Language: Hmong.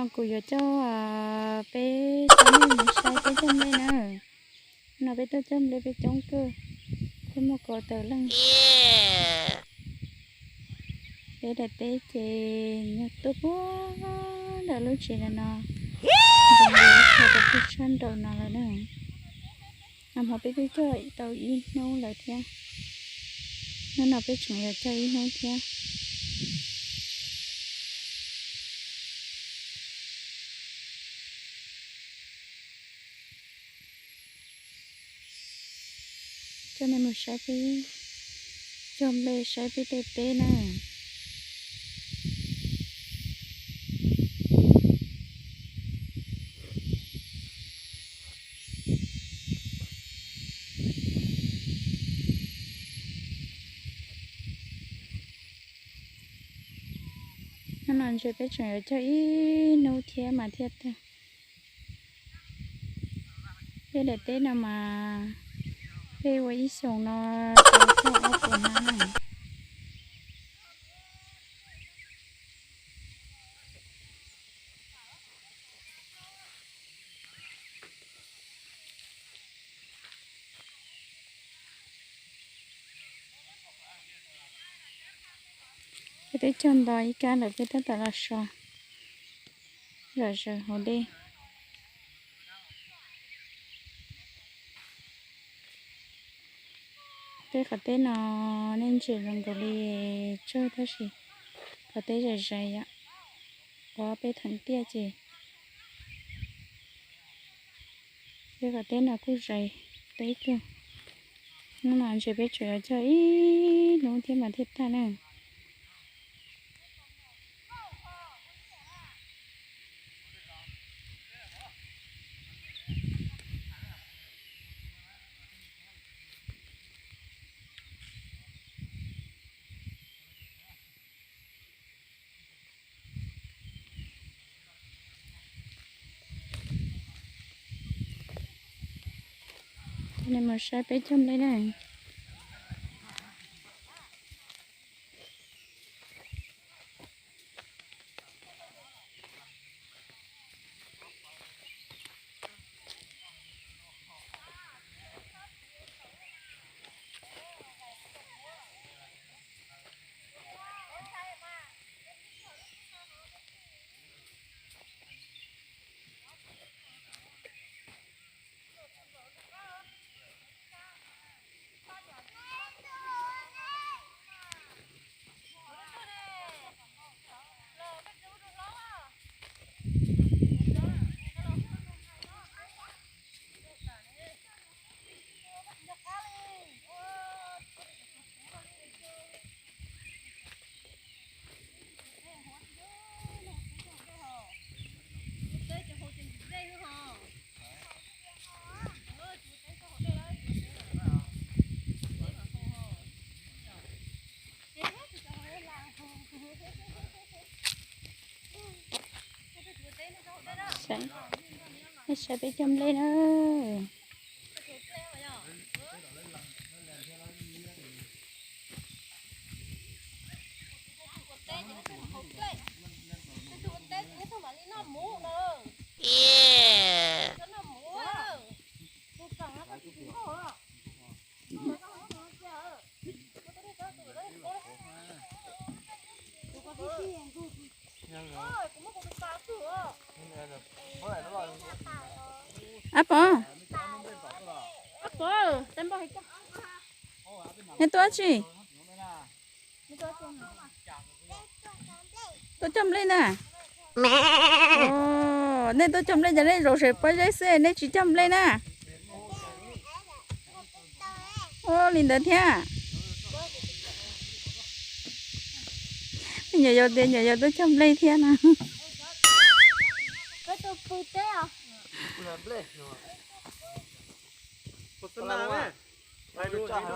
Kuv yuav coj peb cov neeg mus saib peb cog nplej na. No peb tuaj cog nplej peb coob kawg, peb muaj kaum tawm leej. Peb daim teb ces yog tuaj puag nram lub tsev no no, nce ntawm lub qhov rooj pem sab nraum no lawm na. Nag hmo peb twb cog tau ib hnub lawm thiab, hnub no peb tseem yuav cog ib hnub thiab. Coj nej mus saib peb cog nplej, saib peb tej teb na. Hnub no ntshe peb tseem yuav cog ib hnub thiab mas thiaj tag. Peb daim teb no mas peb ua ib xyoos no tau txog ob puas hnab na. Peb twb cog nto ib kab lawm peb tab tom los so zom zaws hauv dej. Peb qhov teb no nej ntsia zoo nkaus li tsawg tab sis qhov teb zais zais yom, ua peb theem tiaj ces peb qhov teb no kuj zais teb kawg. Hnub no ntshe peb tseem yuav cog ib hnub thiab mas thiaj tag na. Coj nej mus saib peb cog nplej na. Saib, saib peb cog nplej na. Ab Pov, nej tuaj dab tsi? Tuaj cog nplej na. Nej tuaj cog nplej ces nej zaum saum pob zeb xwb nej tsis cog nplej na. Ua li ntawd thiab. Nyuam yaus tias nyuam yaus tuaj cog nplej thiab na.